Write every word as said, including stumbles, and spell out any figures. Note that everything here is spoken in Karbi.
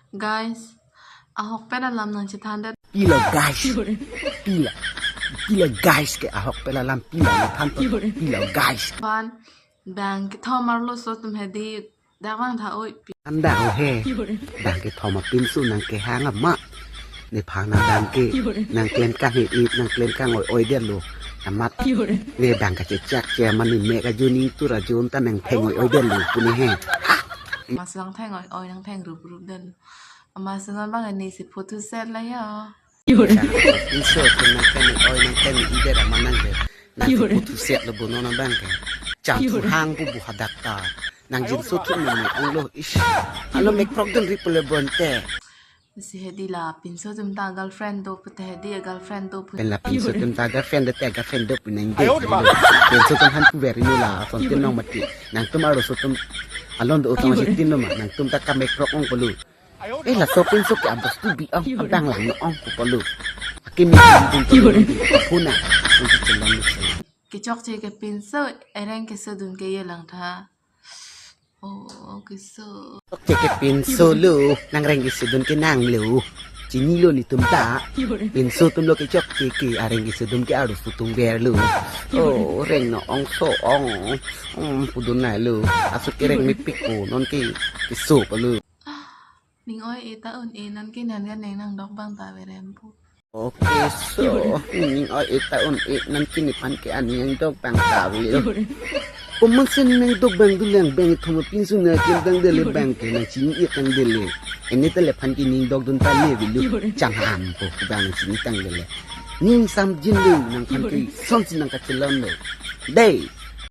Guys, ahokpet alam nangchethandet. Pilo guys. Pilo. Pilo guys ke ahokpet alam pilo than to. Pilo guys. Ban bang kethom arloso atum hedi dak vangtha oi pi. Anda ohe. Bang kethom apinso nangkehang ama. Nephan abang ke nangklem kang he it nangklem kang oi oi detlo. Amat ne bang kachechak che mane me kajuning tur ajon ta nangtheng oi oi detlo pune he. Amas nangtheng oi oi nangtheng rup rup detlo. Amas non bang ne si photo set la ya. Pinso atum nangtheng oi nangtheng i det amat nang ke. Nang si photo set lo bo non abang ke. Cham thu hang bu bu hadak ta. Nangjinso thu me me onglo ish. Alo mek prok dun ri pule bonte. Si hedi la pinso atum ta girlfriend do pute hedi girlfriend do pute. Pen la pinso atum ta girlfriend do te girlfriend do pute nang de. Pinso atum han pu veri no la son tin nong mati. Nangtum arloso atum alon do utang si tin lo ma nangtum ta kamek prok ong polu. Eh laso pinso ke abostu bi ong abang lang no ong pu polu. Akimi dun polu puna. Nang si chelon lo. Kechokche ke pinso ereng keso dun ke ye langtha. Oh, keso. Chokche ke pinso lo, nangreng keso dun ke nanglo. Chinilo netum ta. Pinso atum lo kechokche ke areng keso dun ke arloso atum verlo. Oh, reng no ongso ong. Um, pudun nai lo. Asuk kereng mepik ko non ke keso polu. Ning oi e ta un e non ke nan ganeng nangdok bang ta verem pu. Okay, so ning oi e ta un e non ke nephan ke aning dok bang ta velo. Komansi nangdok bang dun lang bang thom pinso nangklemtang detlo bang ke nangchini-i tang detlo. Ene ta nephan ke ning dok dun ta le velo. Cham ham po bang chini tang detlo. Ning samjin lo nangphan ke sonsi nangkachelon lo. Dei.